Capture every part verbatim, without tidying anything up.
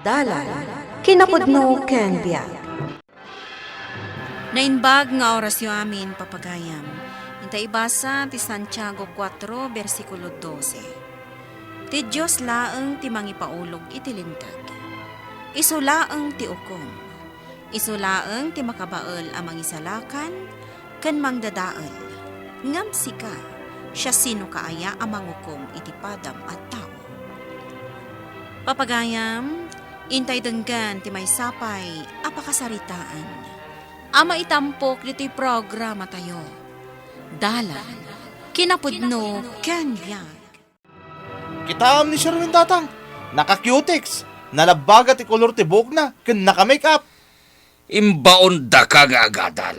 Dalan, kinapudno ken biag. Naimbag nga orasyo amin, papagayam. Inta ibasa ti Santiago kuatro, bersikulo dose. Ti Dios laeng ti mangipaulog iti linteg. Isu laeng ti ukom. Isu laeng ti makabael a mangisalakan ken mangdadael. Ngem sika, siasinoka aya a mangukom iti padam a tao? Papagayam, intay denggen ti maysa pay a pakasaritaan a maitampok ditoy programatayo. Dalan, kinapudno ken biag. Kitaem ni Sherwin, Tatang. Naka-cutex, nalabbaga ti kolor ti buokna, ken naka-makeup. Imbaondaka nga agadal.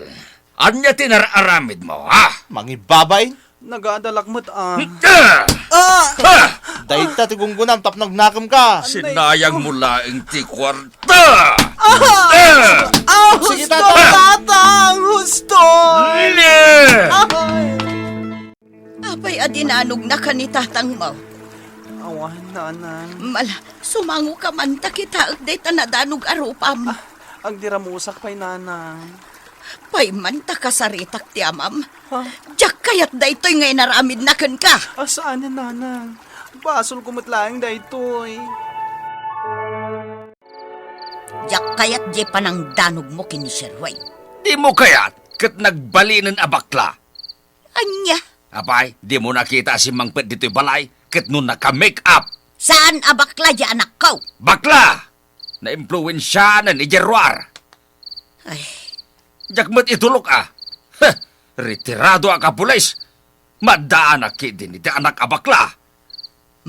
Ania ti nar-aramidmo, ha? Mangibabain. Nagadalak met, ah. Ah! Ah! Ah! Dayta ti gunggonam tapno agnakemka. Sinayang mo laeng ti kuarta. Ah! Ah! Ah, Sige, husto, Tatang. Tatang! Husto! Lili! Ay! Apay a dinanogna ken ni tatangmo? Awan, Nanang. Mala, sumangoka man ta kitaek dayta nadanog a rupam. Ah, agdiramusak pay, Nanang. Pay man ta kasaritak ti amam. Ha? Diak kayat daytoy nga inaramidna kenka. Ah, saanen, Nanang. Basolko met laeng daytoy. Diak kayat diay panangdanogmo ken ni Sherwin. Dimo kayat ket nagbalinen a bakla? Ania? Apay, dimo nakita a simmangpet ditoy balay ket no naka-makeup? Saan a bakla diay anakko? Bakla! Naimpluensiaan idiay ruar. Ay. Diak met itulok a. Heh, retirado a kapulis. Maddaanak ketdin iti anak a bakla.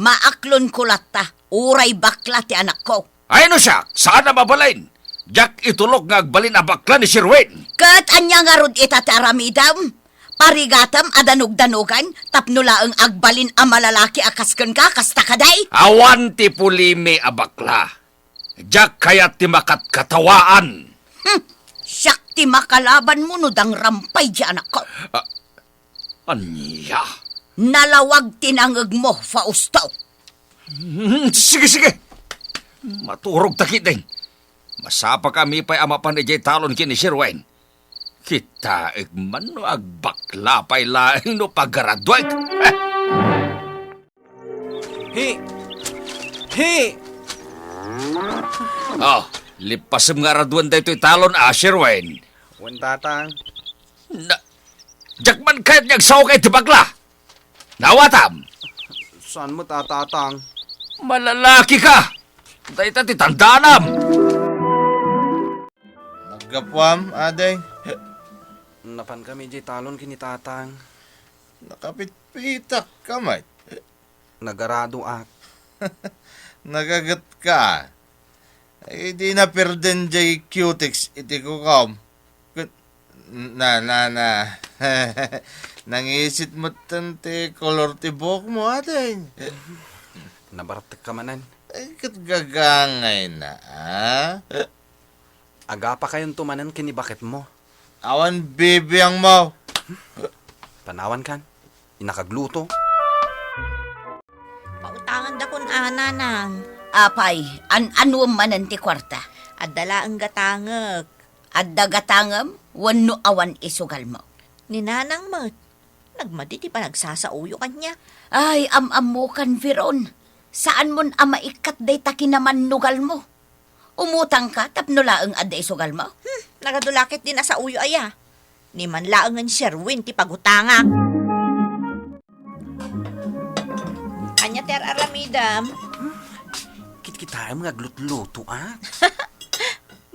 Maaklonko latta, uray bakla ti anakko. Ay no siak, saan a mabalin? Diak itulok nga agbalin a bakla ni Sherwin. Ket ania ngarud ita ti aramidem? Parigatem a danogdanogan tapno laeng agbalin a malalaki a kas kenka, kasta kadi? Awan ti pulimi a bakla. Diak kayat ti makatkatawaan. Hmm, siak ti makalabanmo no dangrampay diay anakko. Ah, ania? Nalawag ti nangegmo, Fausto. Hmm, sige, sige. Maturogta ketdin. Masapakami pay a mapan idiay talon ken ni Sherwin. Kitaek man no agbakla pay laeng no pagaraduaek. Hi! Hi! Oh, lippasem nga araduen daytoy talon a, Sherwin. Wen, Tatang. Na, diak man kayat nga agsaoka iti bakla. Naawatam. Saan met a, Tatang? Malalaki ka. Dayta ti tandaanam. Naggapuam, ading? Napankami diay talon ken ni Tatang. Nakapitpitak ka met. Nagaradoak. Nagaget ka. Ay, di na perden diay cutex iti kukom. Ket, na, na, na. Nangisit metten ti kolor ti buokmo, ading. Nabartek ka manen. Ay, ket gagangayna, a? Agapakayonto manen ken ni baketmo. Awan bibiangmo. Panawankan. Innak agluto. Pautangandakon a, Nanang. Apay, an-anuem manen ti kuarta? Adda laeng gatangek. Adda gatangem wenno awan isugalmo? Ni Nanang met. Nagmadi ti panagsasaoyo kaniak. Ay, am-ammokan, Veron. Saanmon a maikkat dayta kinamannugalmo. Umutangka tapno laeng adda isugalmo? Hmm, nagadu la ketdin a saoyo aya. Ni man laengen Sherwin ti pagutangak. Ania ti ar-aramidem? Kitkitaem nga aglutlutoak.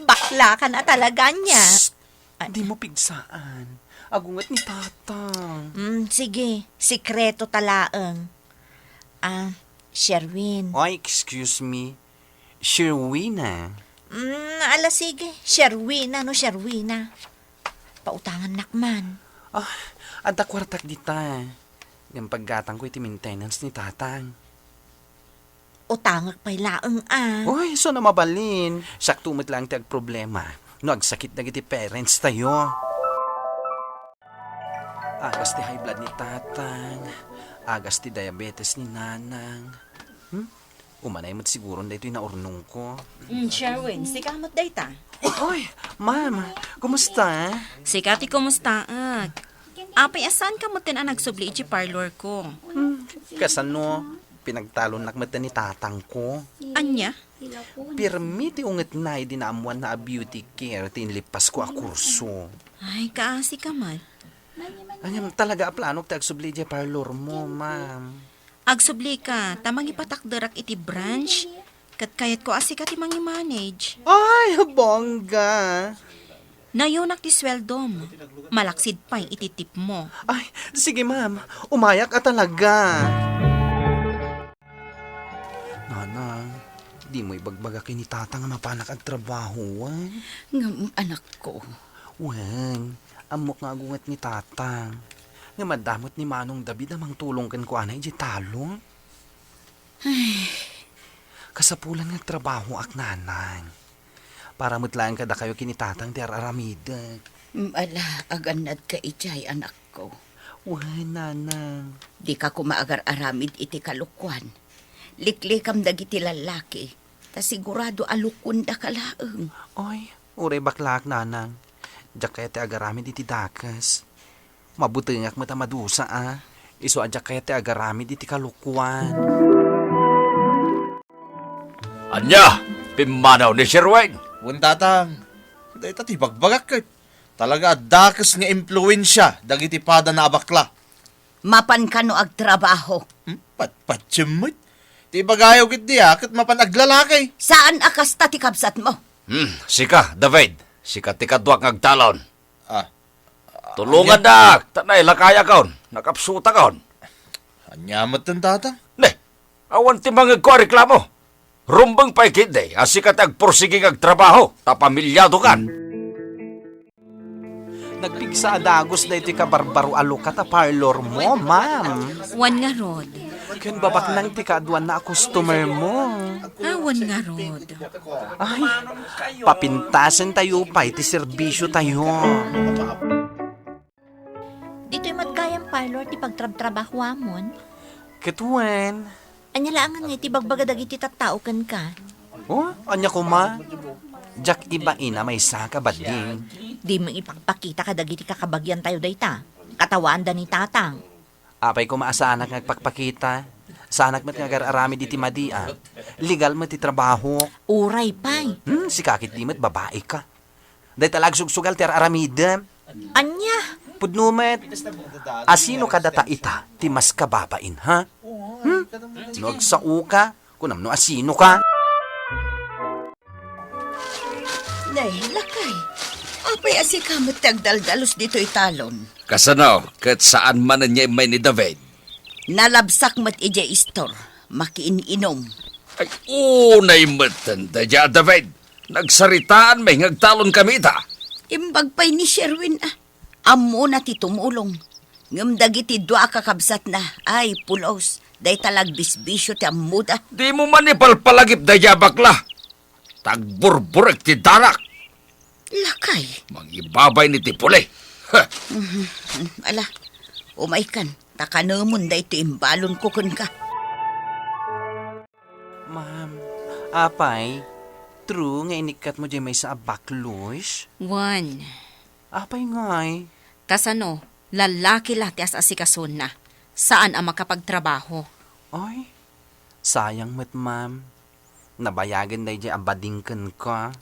Baklakan a talaga ania. Shh! Ay. Dimo pigsaan. Agunget ni Tatang. Mm, sige. Sikreto ta laeng. Ah, Sherwin. Oy, excuse me. Sherwina. Mm, ala sige. Sherwina, no, Sherwina. Pautangannak man. Ah, adda kuartak dita. Ngem paggatangko iti maintenance ni Tatang. Utangek pay laeng a. Oy, isu a mabalin. Siakto met laeng ti agproblema no agsakit dagiti parents tayo. Agas ti high blood ni Tatang. Agas ti diabetes ni Nanang. Hmm? Umanay met siguron daytoy naurnongko. Mm, Sherwin, sika met dayta. Oy, ma'am, kumusta? Sika ti kumustaak. Apay a saanka metten a nagsubli iti parlorko? Hmm, kasano, pinagtalonnak metten ni tatangko. Ania? Pirmi ti ungetna idi naammoanna a beauty care ti inlippasko a kurso. Ay, kaasika met. Ngem talaga a planok ti agsubli idiay parlormo, ma'am. Agsublika, ta mangipatakderak iti branch, ket kayatko a sika ti mangimanage. Ay, bongga! Nayonak ti sueldom. Malaksid pay iti tipmo. Ay, sige, ma'am. Umayak a talaga. Nanang, dimo ibagbaga ken ni Tatang a mapanak agtrabaho, wen? Ngem, anakko. Wen, ammok nga agunget ni Tatang. Ngem adda met ni Manong David a mangtulong kenkuana idiay talon. Ay. Kasapulan nga agtrabahoak, Nanang. Para met laeng kadakayo ken ni Tatang ti ar-aramidek. Mm, ala, agannadka idiay, anakko. Wen, Nanang. Dika koma agar-aramid iti kalokuan. Liklikam dagiti lallaki, ta sigurado a lukuendaka laeng. Oy, uray baklaak, Nanang. Diak kayat ti agaramid iti dakes. Mabutengak met a madusa, a. Isu a diak kayat ti agaramid iti kalokuan. Ania? Pimmanaw ni Sherwin? Wen, Tatang. Dayta ti bagbagak ket talaga a dakes nga impluensia dagiti padana a bakla. Mapan kano agtrabaho? Hmm? Patpatiem met. Ti ibagayo ketdi a ket mapan aglalaki. Saan a kasta ti kabsatmo? Hmm, sika, David. Sika ti kaduak nga agtalon. Ah. Tulongannak, ta nailakayakon, nakapsutakon. Ania metten, Tatang? Ne, awan ti mangegko a reklamo. Rumbeng pay ketdi a sika ti agpursigi nga agtrabaho, ta pamiliadokan. Nagpigsa a dagus daytoy kabarbaro a luka ta parlormo, ma'am. Wen ngarud. Ken babaknang ti kaaduanna a customermo. Awan ngarud. Ay, papintasentayo pay ti serbisiotayo. Ditoy met gayam parlor ti pagtrabtrabahuamon? Ket wen. Ania laengen nga iti bagbaga dagiti tattao kenka? Oh, ania koma? Diak ibain a maysa ka bading. Dimo ipakpakita kadagiti kakabagiantayo dayta. Katawaanda ni Tatang. Apay koma a saanak nga agpakpakita? Saanak met nga agar-aramid iti madi a. Legal met ti trabaho. Uray pay. Hmm, sika ketdi met babaika. Dayta la agsugsugal ti ar-aramidem. Ania? Pudno met. Asino kadata ita ti mas kababain, ha? Hmm? No agsaoka, kunam no asinoka. Nay, lakay. Apay a sika met ti agdaldalus ditoy talon? Kasano, ket saan manen nga immay ni David? Nalabsak met idiay istor, makiin-inom. Ay, unay metten daydiay a David. Nagsaritaan met nga agtalon kami ita. Imbag pay ni Sherwin a, ammona ti tumulong. Ngem dagiti dua a kakabsatna, ay, pulos, dayta la agbisbisio ti ammoda. Dimo man ipalpalagip daydiay a bakla. Tagburburek ti danak. Lakay. Mangibabay ni ti puli. Ha! Mhm. Ala, umaykan, ta kanemon daytoy imbalonko kenka. Ma'am, apay, true nga inikkatmo diay maysa a baklos? Wen. Apay ngay? Kasano, lalaki la ti as-asikasona. Saan a makapagtrabaho. Ay, sayang met, ma'am. Nabayagen daydiay a bading kenka.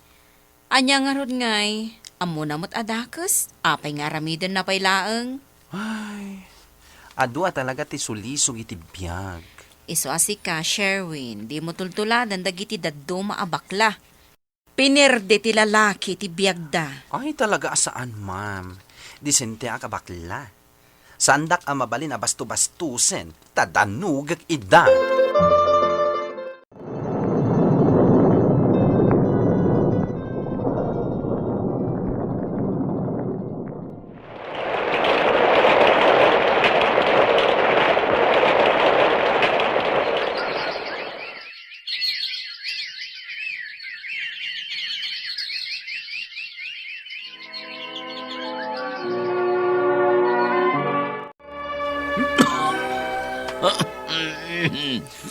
Ania ngarud ngay? Ammona met a dakes? Apay nga aramidenna pay laeng? Ay, adu a talaga ti sulisog iti biag. Isu a sika, Sherwin, dimo tultuladen dagiti dadduma a bakla. Pinerdi ti lalaki ti biagda. Ay, talaga a saan, ma'am. Disenteak a bakla. Saandak a mabalin a basto-bastosen, ta danugek ida.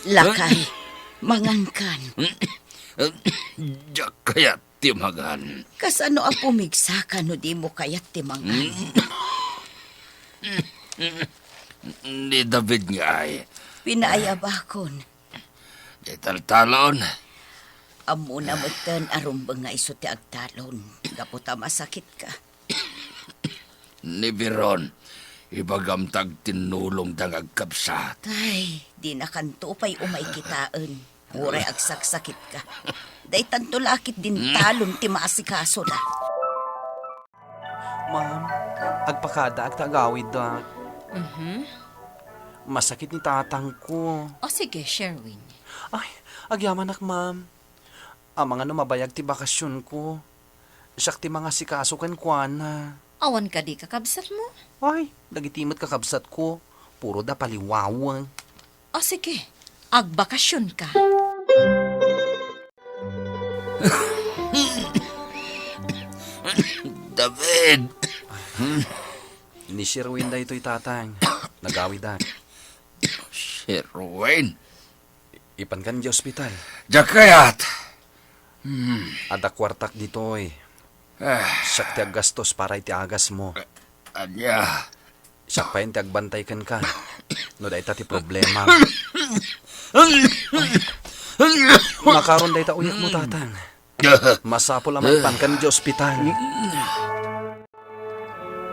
Lakay, Mangankan. Diak kayat ti mangan. Kasano a pumigsaka no dimo kayat ti mangan? Ni David ngay. Pinaayabakon. Di taltalon. Ammona metten a rumbeng nga isu ti agtalon. Gapu ta masakitka. Ni Veron, ibagam ta agtinnulongda nga agkabsat. Ay, dinakanto pay umay kitaen. Uray agsaksakitka. Daytanto la a ket dintalon ti maasikasona. Ma'am, agpakadaak ta agawiddak. Mhm. Masakit ni tatangko. O sige, Sherwin. Ay, agyamanak, ma'am. Amangan no mabayag ti bakasionko. Siak ti mangasikaso kenkuana. Awan kadi kakabsatmo? Ay, dagiti met kakabsatko, puro da paliwawang. O sige, agbakasionka. David! Ni Sherwin daytoy, tatang. Nagawidak. Sherwin? Ipankan di ospital. Diak kayat. Hmm. Adda kuartak ditoy. Ah. Siak ti aggastos para iti agasmo. Ania? Siak pay ti agbantay kenka. No dayta ti problema. Makaron dayta uyekmo, tatang. Masapul a maipankan di ospital.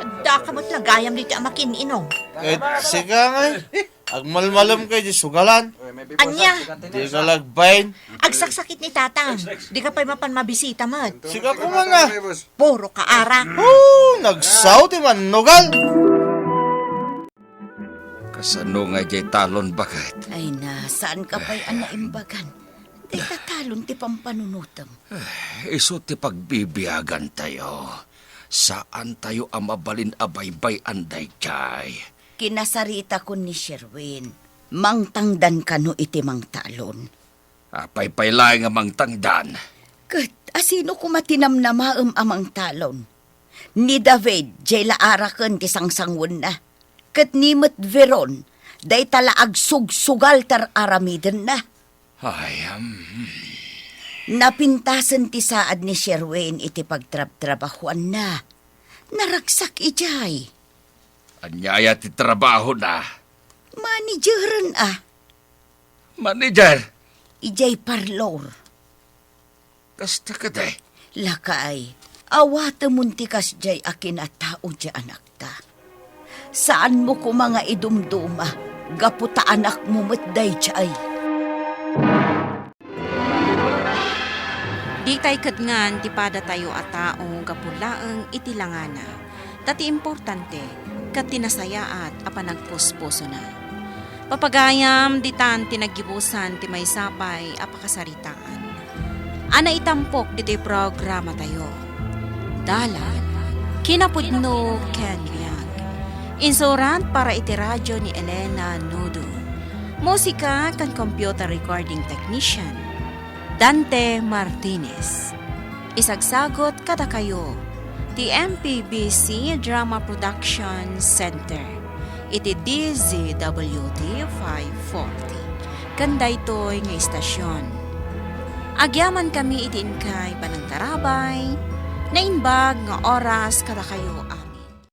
Addaka met la gayam ditoy a makin-inom. Ket sika ngay, agmalmalem kay di sugalan. Ania? Di ka lagbain. Agsaksakit ni tatang. Di ka pay mapan mabisita met. Sika koma nga. Puro ka ara. Oh, nagsao ti mannugal. Kasano nga idiay talon, baket? Ay na, saan ka pay a naimbagan? Dayta talon ti pampanunotem. Isu ti pagbibiagantayo. Saantayo a mabalin a baybay-an daydiay. Kinasaritakon ni Sherwin. Mangtangdan kano iti mangtalon. Apay pay laeng a mangtangdan? Ket asino koma ti namnamaem a mangtalon? Ni David, diay la araken ti sangsanguenna. Ket ni met Veron, dayta la agsugsugal ti ar-aramidenna. Ay, am. Napintasen ti saad ni Sherwin iti pagtrabtrabahuanna. Naragsak idiay. Ania aya ti trabahona? Manageren a. Manager? Idiay parlor. Kasta kadi? Lakay, awatemon ti kasdiay a kinatao ti anakta. Saanmo koma nga idumduma, gapu ta anakmo met daydiay. Ditay ket ngan ti padatayo a tao gapu laeng iti langana. Ta ti importante, ket ti nasayaat a panagpuspusona. Papagayam, ditan ti naggibusan ti maysa pay a pakasaritaan a naitampok ditoy programatayo. Dalan, kinapudno ken biag. Insurat para iti radio ni Elena Nudo. Musika ken computer recording technician, Dante Martinez. Isagsagut kadakayo ti M P B C Drama Production Center iti D Z W T five forty ken daytoy nga istasion. Agyamankami iti inkay panangtarabay, naimbag nga oras kadakayo a